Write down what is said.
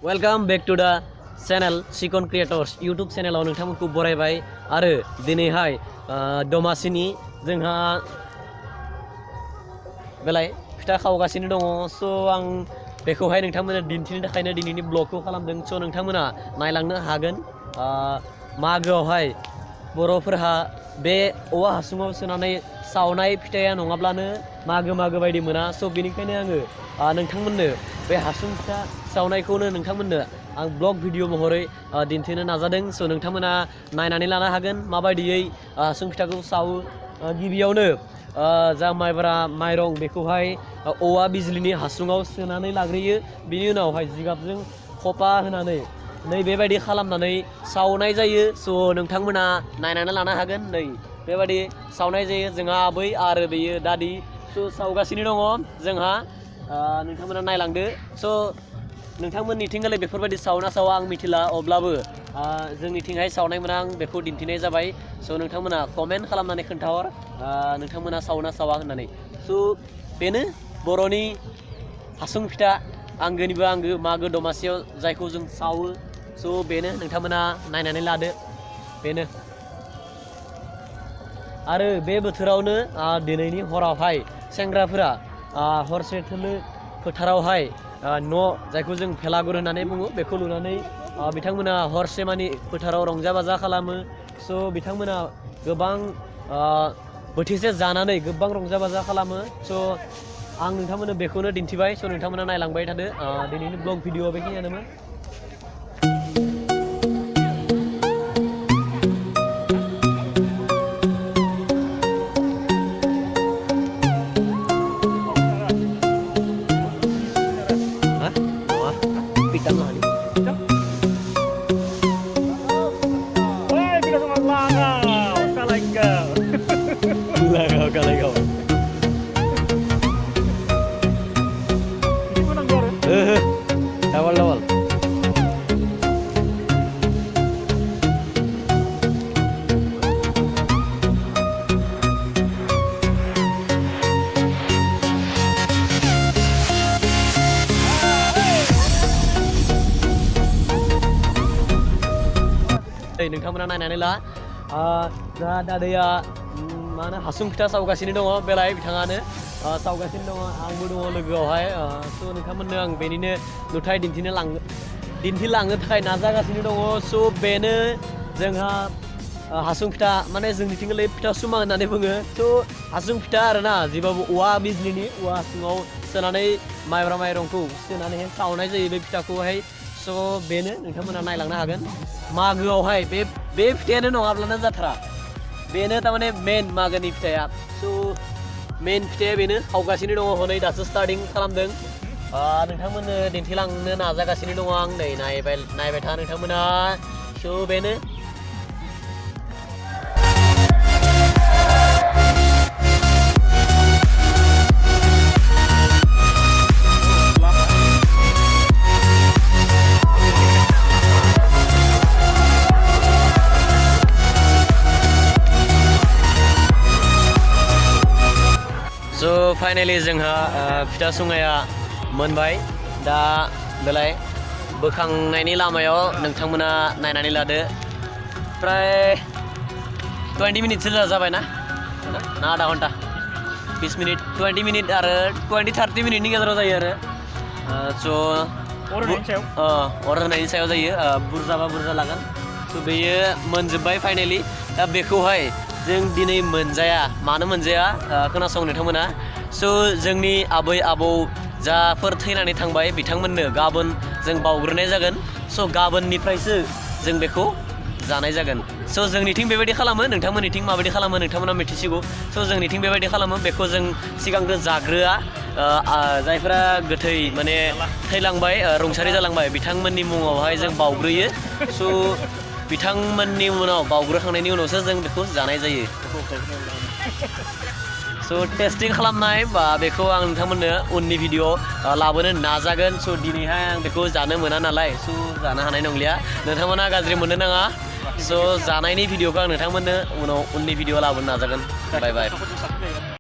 Welcome back to the channel CHIKAN Creators YouTube channel नोंथांमोनखौ बरायबाय आरो दिनैहाय दमासिनि जोंहा बेलाय फिथा खावगासिनो दङ स' आं बेखौहाय नोंथांमोननो दिन्थिनो थाखायनो दिनैनि ब्लगखौ खालामदों स' नोंथांमोना नायलांनो हागोन मागोआवहाय बर'फोरहा बे औवा हासुङाव सोनानै सावनाय फिथाया नङाब्लानो मागो बायदि मोना स' बेनिखायनो आङो नोंथांमोननो बे हासुं फिथा सावनायखौनो नोंथांमोननो आं ब्लग भिडिअ महरै दिन्थिनो नाजादों स' नोंथांमोना नायनानै लानो हागोन माबायदियै हासुं फिथाखौ सावो गिबियावनो जा माइब्रा माइरं बेखौहाय औवा बिजलिनि हासुङाव सोनानै लाग्रोयो बिनि उनावहाय जिगाबजों खपा होनानै नै बेबायदि खालामनानै सावनाय जायो स' नोंथांमोना नायनानै लानो हागोन नै बेबायदि सावनाय जायो जोंहा आबै आरो बेयो दादि स' सावगासिनो दङ जोंहा नोंथांमोना नायलांदो स' नोंथांमोननिथिंगालाय बेफोरबायदि सावना सावा आं मिथिला अब्लाबो जोंनिथिंहाय सावनायमोन आं बेखौ दिन्थिनाय जाबाय स' नोंथांमोना कमेन्ट खालामनानै खोन्थाहर नोंथांमोना सावना सावा होननानै स' बेनो बर'नि हासुं फिथा आंगोनिबो आंगो मागो दमासियाव जायखौ जों सावो स' बेनो नोंथांमोना नायनानै लादो बेनो आरो बे बोथोरावनो दिनैनि हरावहाय सेंग्राफोरा हरसे थोलो फोथारावहाय न' जायखौ जों भेलागुर होननानै बुङो बेखौ लुनानै बिथांमोना हरसे मानि फोथाराव रंजा बाजा खालामो स' बिथांमोना गोबां बोथिसे जानानै गोबां रंजा बाजा खालामो स' आं नोंथांमोननो बेखौनो दिन्थिबाय स' नोंथांमोना नायलांबाय थादो दिनैनि ब्लग भिडिअ बेखिनियानोमोन Kalagaw. Lawal. नोंथांमोना नायनानै ला जा दादैया माने हासुं फिथा सावगासिनो दङ बेलाय बिथाङानो सावगासिनो दङ आंबो दङ लोगोआवहाय स' नोंथांमोननो आं बेनिनो नुथाय दिन्थिलांनो थाखाय नाजागासिनो दङ स' बेनो जोंहा हासुं फिथा माने जोंनिथिंलाय फिथा सुमा होननानै बुङो स' हासुं फिथा आरोना जेबाबो औवा बिजलिनि औवा हासुङाव सोनानै माइब्रा माइरंखौ सोनानैहाय सावनाय जायो बे फिथाखौहाय स' बेनो नोंथांमोना नायलांनो हागोन मागोआवहाय बे फिथायानो नङाब्लानो जाथारा बेनो थारमाने मेन मागोनि फिथाया स' मेन फिथाया बेनो खावगासिनो दङ हनै दासो स्टार्टिं खालामदों नोंथांमोननो दिन्थिलांनो नाजागासिनो दङ आं नै नायबाय था नोंथांमोना स' बेनो स' फाइनालि जोंहा फिथा सुङाया मोनबाय दा बेलाय बोखांनायनि लामायाव नोंथांमोना नायनानै लादो प्राय 20 मिनिटसो जाबाय ना आधा घन्टा 20 मिनिट 20 मिनिट आरो 20-30 मिनिटनि गेजेराव जायो आरो स' अर होनायनि सायाव जायो बुरजाबा बुरजा लागोन स' बेयो मोनजोब्बाय फाइनालि दा बेखौहाय जों दिनै मोनजाया मानो मोनजाया खोनासं नोंथांमोना स' जोंनि आबै आबौ जाफोर थैनानै थांबाय बिथांमोननो गाबोन जों बावग्रोनाय जागोन स' गाबोननिफ्रायसो जों बेखौ जानाय जागोन स' जोंनिथिं बेबायदि खालामो नोंथांमोननिथिं माबायदि खालामो नोंथांमोना मिथिसिगौ स' जोंनिथिं बेबायदि खालामो बेखौ जों सिगांग्रो जाग्रोआ जायफोरा गोथै माने थैलांबाय रुंसारि जालांबाय बिथांमोननि मुङावहाय जों बावग्रोयो स' बिथांमोननि उनाव बावग्रोखांनायनि उनावसो जों बेखौ जानाय जायो स' टेस्टिं खालामनाय बा बेखौ आं नोंथांमोननो उननि भिडिअ लाबोनो नाजागोन स' दिनैहाय आं बेखौ जानो मोना नालाय स' जानो हानाय नंलिया नोंथांमोना गाज्रि मोननो नाङा स' जानायनि भिडिअखौ आं नोंथांमोननो उननि भिडिअ लाबोनो नाजागोन बाय बाय